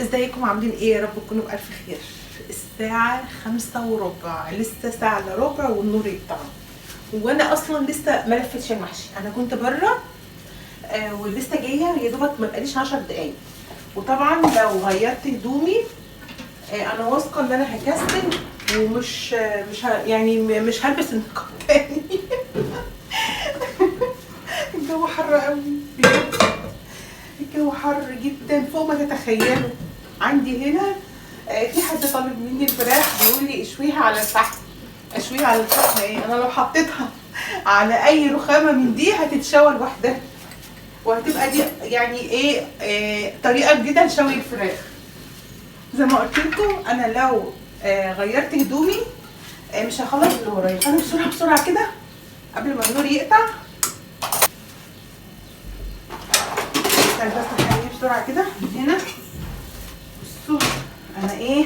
ازيكم عاملين ايه؟ يا رب تكونوا بألف خير. الساعة 5:15، لسه ساعة الا ربع والنور يقطع، وانا اصلا لسه ما لفتش المحشي. انا كنت بره ولسه جاية يا دوبك، ما بقاليش 10 دقايق. وطبعا لو غيرت هدومي انا واثقة ان انا هكسل ومش مش يعني مش هلبس النقاب تاني. الجو حر قوي، الجو حر جدا فوق ما تتخيلوا. عندي هنا في حد طالب مني الفراخ، بيقول لي اشويها على الفحم. اشويها على الفحم ايه؟ انا لو حطيتها على اي رخامه من دي هتتشوى لوحدها، وهتبقى دي يعني ايه، طريقه جديدة لشوي الفراخ. زي ما قلت لكم انا لو غيرت هدومي مش هخلص اللي ورايا. انا بسرعة بسرعة كده قبل ما النور يقطع، بس الحاجة بسرعة كده من هنا. بصوا انا ايه،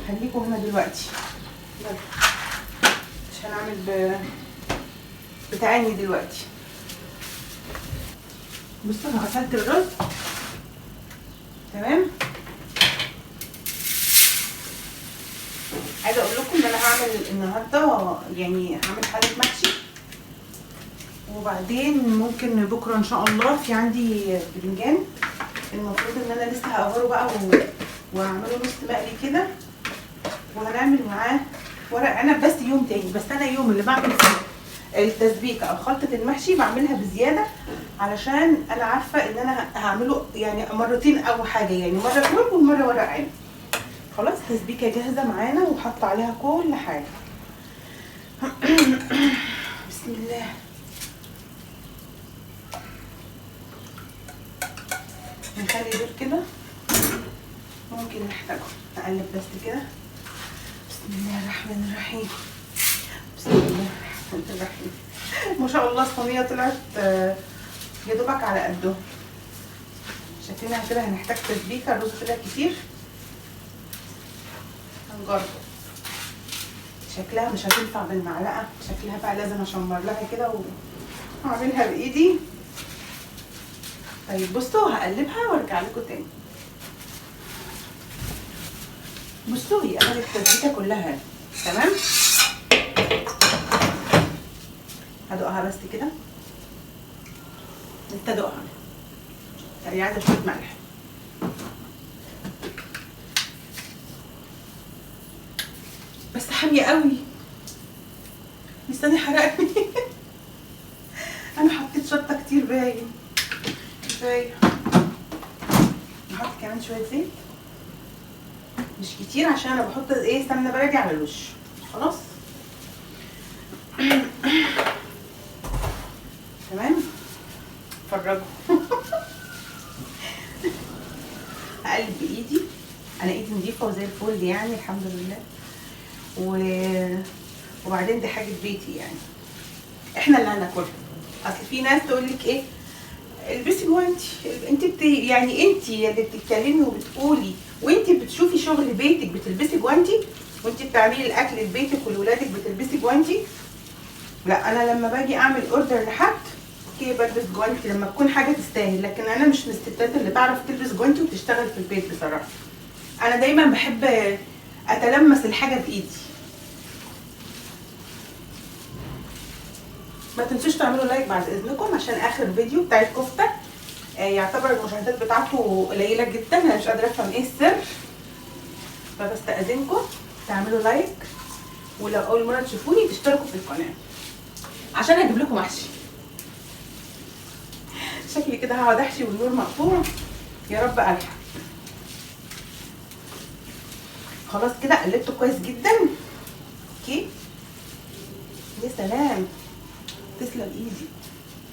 خليكم هنا دلوقتي، يلا مش هنعمل بتعني دلوقتي. بصوا انا غسلت الرز تمام. عايزه اقول لكم ان انا هعمل النهارده، يعني هعمل حله محشي، وبعدين ممكن بكره ان شاء الله في عندي باذنجان المفروض ان انا لسه هقوره بقى واعمله نص مقلي كده، وهنعمل معاه ورق عنب بس يوم تاني. بس انا يوم اللي بعمل فيه التسبيكه او خلطه المحشي بعملها بزيادة، علشان انا عارفه ان انا هعمله يعني مرتين او حاجة، يعني مرة كرنب ومرة ورق عنب. خلاص التسبيكه جاهزة معانا وحاطه عليها كل حاجة. بسم الله. نخلي دول كده ممكن نحتاجهم، نقلب بس كده. بسم الله الرحمن الرحيم، بسم الله الرحمن الرحيم. ما شاء الله الصينية طلعت يا دوبك على قده. شكلنا كده هنحتاج تسبيكه، الرز طلع كتير، هنجرب. شكلها مش هتنفع بالمعلقه، شكلها بقى لازم اشمر لها كده واعملها بايدي. طيب بصوا هقلبها وارجع لكم تاني. بصوا هي اخدت التسبيكه كلها تمام. هدوقها بس كده، انت دوقها. هي عايزه شوية ملح. بس حامية قوي، لساني حرقني. انا حطيت شطه كتير باين. كفاية. نحط كمان شوية زيت، مش كتير عشان انا بحط ايه سمنه بلدي على الوش. خلاص تمام. اتفرجوا. هقلب بايدي، انا ايدي نضيفه وزي الفل يعني الحمد لله. وبعدين دي حاجة بيتي يعني، احنا اللي هناكلها. اصل في ناس تقول لك ايه البسي جوانتي، انت يعني انت اللي بتتكلمي وبتقولي وانت بتشوفي شغل بيتك بتلبسي جوانتي، وانت بتعملي الاكل لبيتك ولولادك بتلبسي جوانتي. لا انا لما باجي اعمل order لحد okay بلبس جوانتي لما تكون حاجة تستاهل، لكن انا مش من الستات اللي تعرف تلبس جوانتي وتشتغل في البيت بصراحة. انا دايما بحب اتلمس الحاجة بايدي. ما تنسوش تعملوا like بعد اذنكم، عشان اخر فيديو بتاع الكفتة يعتبر المشاهدات بتاعته قليله جدا، انا مش قادرة افهم ايه السر. فبستأذنكم تعملوا like، ولو اول مرة تشوفوني تشتركوا في القناة عشان اجيب لكم محشي. شكلي كده هقعد احشي والنور مقطوع، يا رب الحق. خلاص كده قلبته كويس جدا. okay يا سلام، تسلم ايدي.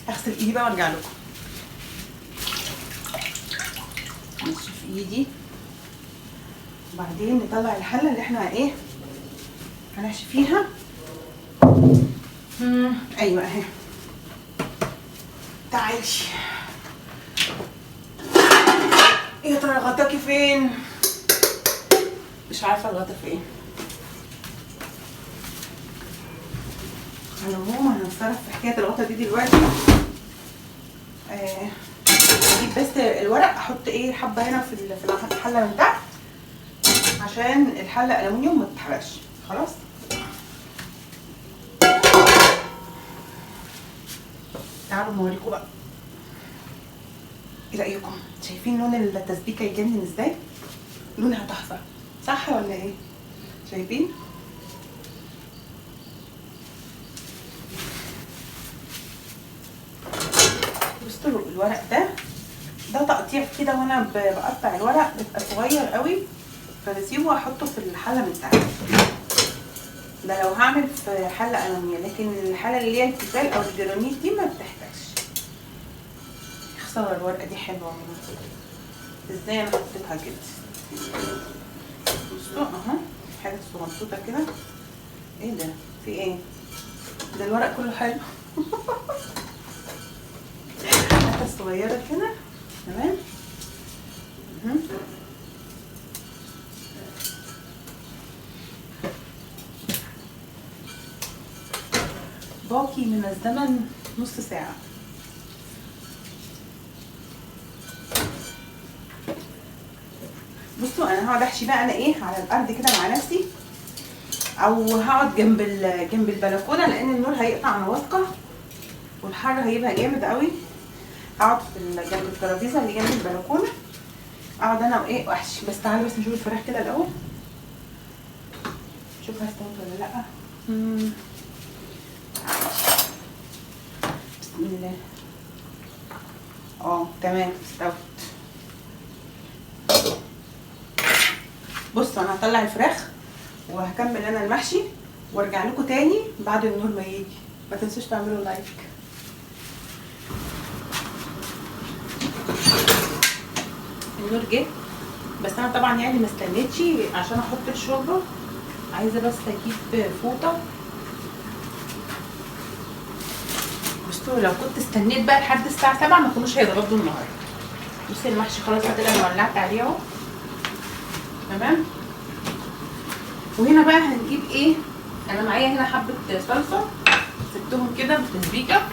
اغسل ايدي بقى وارجع لكم. نشوف ايدي، وبعدين نطلع الحلة اللي احنا ايه هنحشي فيها. ايوه اهي. تعالي يا ترى غطاكي فين؟ مش عارفه الغطا فين. على العموم هنتصرف في حكاية الغطا دي دلوقتي. نجيب بس الورق، احط ايه حبه هنا في الحلة من تحت عشان الحلة الومنيوم ما تتحرقش. خلاص تعالوا نوريكم بقى ايه رايكم. شايفين لون التسبيكه يجنن ازاي؟ لونها تحفة صح ولا ايه؟ شايفين؟ بصوا الورق ده تقطيع كده، وانا بقطع الورق بيبقى صغير قوي، فبسيبه واحطه في الحلة من تحت. ده لو هعمل في حله الومنيوم، لكن الحلة اللي هي التيفال او الجرانيت دي ما بتحتاجش. خسارة الورقة دي حلوة والله، ازاي انا حطيتها كده؟ بصوا اهو حاجة صغنطوطه كده. ايه ده؟ في ايه ده؟ الورق كله حلو. حتة صغيرة كده تمام. باقي من الزمن نص ساعة. بصوا انا هقعد احشي بقى انا ايه على الارض كده مع نفسي، او هقعد جنب البلكونه لان النور هيقطع انا واثقة، والحر هيبقى جامد قوي. هقعد في جنب الترابيزة اللي جنب البلكونه، اقعد انا وايه واحشي. بس تعالوا بس نشوف الفراخ كده الاول، نشوفها استوت ولا لا. بسم الله. تمام استوت. بصوا انا هطلع الفراخ وهكمل انا المحشي وارجع لكم تاني بعد النور ما يجي. ما تنسوش تعملوا like. النور جه، بس انا طبعا يعني ما استنيتش عشان احط الشوربة، عايزه بس اجيب فوطه. بصوا لو كنت استنيت بقى لحد الساعة 7 ما كانوش هيتغدوا النهارده. بصي المحشي خلاص كده انا ولعت عليه اهو تمام. وهنا بقى هنجيب ايه، انا معايا هنا حبه صلصه سبتهم كده بالتسبيكه.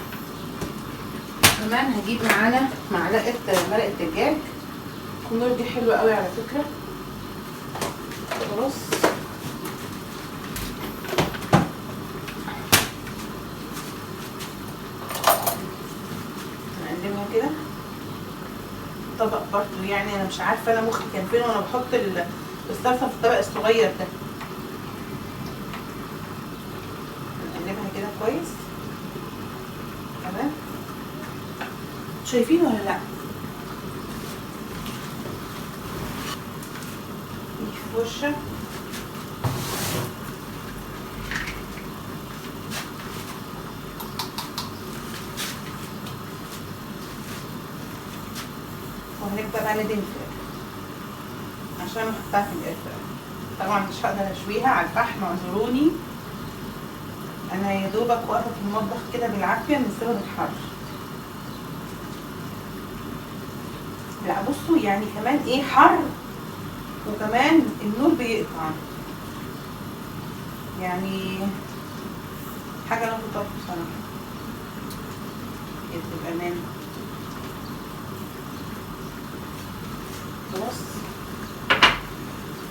كمان هجيب معانا معلقه مرقه دجاج، النور دي حلوة قوي على فكرة. خلاص هنقلبها كده. طبق برضو يعني انا مش عارفه انا مخي كان فين وانا بحط الصلصه في الطبق الصغير ده. هنقلبها كده كويس تمام. شايفين ولا لا؟ فرشه وهنبدا بقى ندهن الفراخ عشان احطها في القرفه. طبعا مش هقدر اشويها على الفحم، اعذروني، انا يا دوبك واقفة في المطبخ كده بالعافية من سبب الحر. لا بصوا يعني كمان ايه حر، وكمان النور بيقطع، يعني حاجة لا تطاق بصراحة. بأمان. خلاص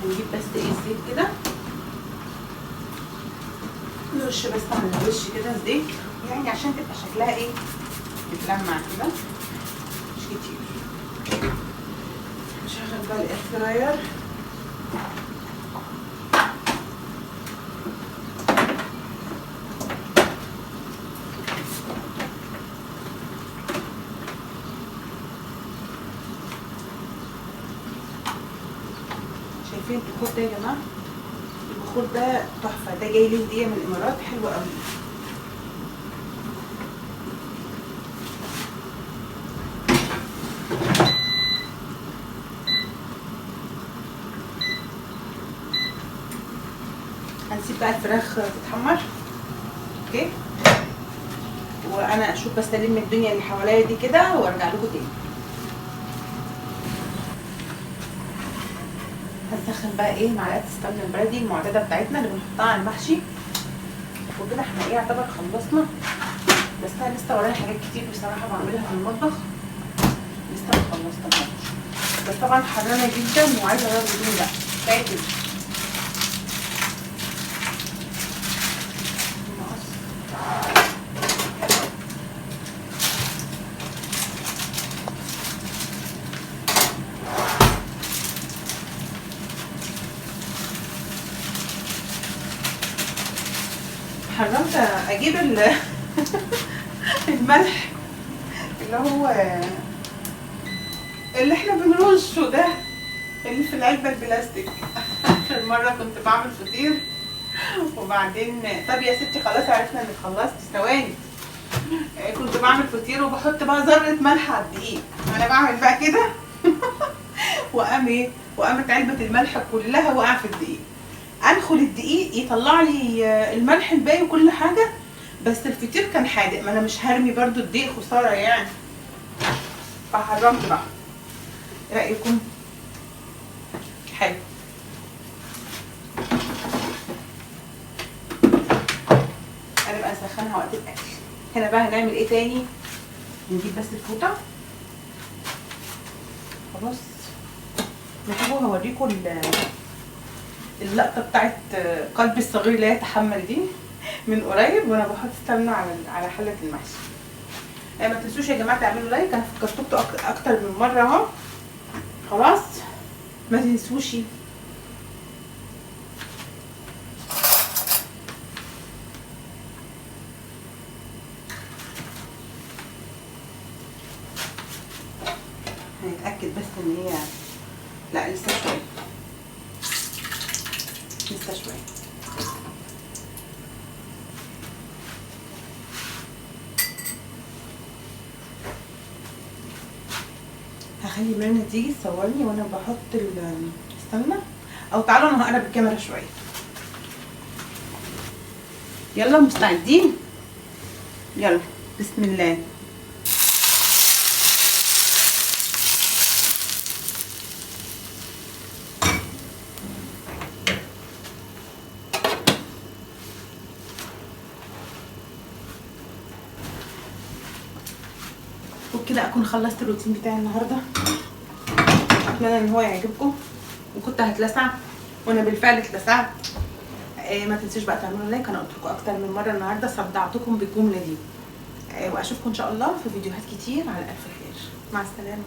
هنجيب بس ايه الزيت كده، نرش بس على الوش كده الزيت، يعني عشان تبقى شكلها ايه بتلمع كده، مش كتير. نشغل بقى ال air fryer. شايفين البخور ده يا جماعة؟ البخور ده تحفة، ده جاي لي هديه من الامارات، حلو قوي. هنسيب بقى الفراخ تتحمر okay، وانا اشوف بس الم الدنيا اللي حواليا دي كده وارجع لكم تاني. هنسخن بقى ايه معلقه السمنة البلدي المعتادة بتاعتنا اللي بنحطها على المحشي وكده. احنا ايه يعتبر خلصنا، بس انا لسه ورايا حاجات كتير بصراحة بعملها في المطبخ لسه ما خلصتش. بس طبعا حرانه جدا وعايزه اغير هدومي بقى، كفاية كده. حرمت اجيب الملح اللي هو اللي احنا بنرشه ده اللي في العلبة البلاستيك. اخر مرة كنت بعمل فطير وبعدين طب يا ستي خلاص عرفنا انك خلصتي، ثواني. كنت بعمل فطير وبحط بقى ذره ملح على الدقيق، انا بعمل بقى كده وقام ايه، وقامت علبة الملح كلها وقع في الدقيق. انخل الدقيق يطلع لي الملح الباقي وكل حاجة، بس الفطير كان حادق، ما انا مش هرمي برضو الدقيق خسارة يعني، فحرمت بقى. رايكم؟ حلو. انا بقى اسخنها وقت الاكل. هنا بقى هنعمل ايه تاني؟ نجيب بس الفوطه خلاص، نجيبه. هوريكم اللقطة بتاعت قلبي الصغير لا يتحمل دي من قريب وانا بحط السمنة على حله المحشي. ما تنسوش يا جماعة تعملوا like، انا فكرتكم اكتر من مرة اهو. خلاص ما تنسوش هنتاكد بس ان هي لا لسه شوية، لسه شوية. هخلي ميرنا تيجي تصورني وانا بحط السمنة، او تعالوا انا هقرب الكاميرا شوية. يلا مستعدين؟ يلا بسم الله. وبكده اكون خلصت الروتين بتاعي النهارده، اتمنى ان هو يعجبكم. وكنت هتلسع وانا بالفعل اتلسعت. ما تنسوش بقى تعملوا like، انا قلت لكم اكتر من مرة النهارده، صدعتكم بالجملة دي. واشوفكم ان شاء الله في فيديوهات كتير على الف خير. مع السلامة.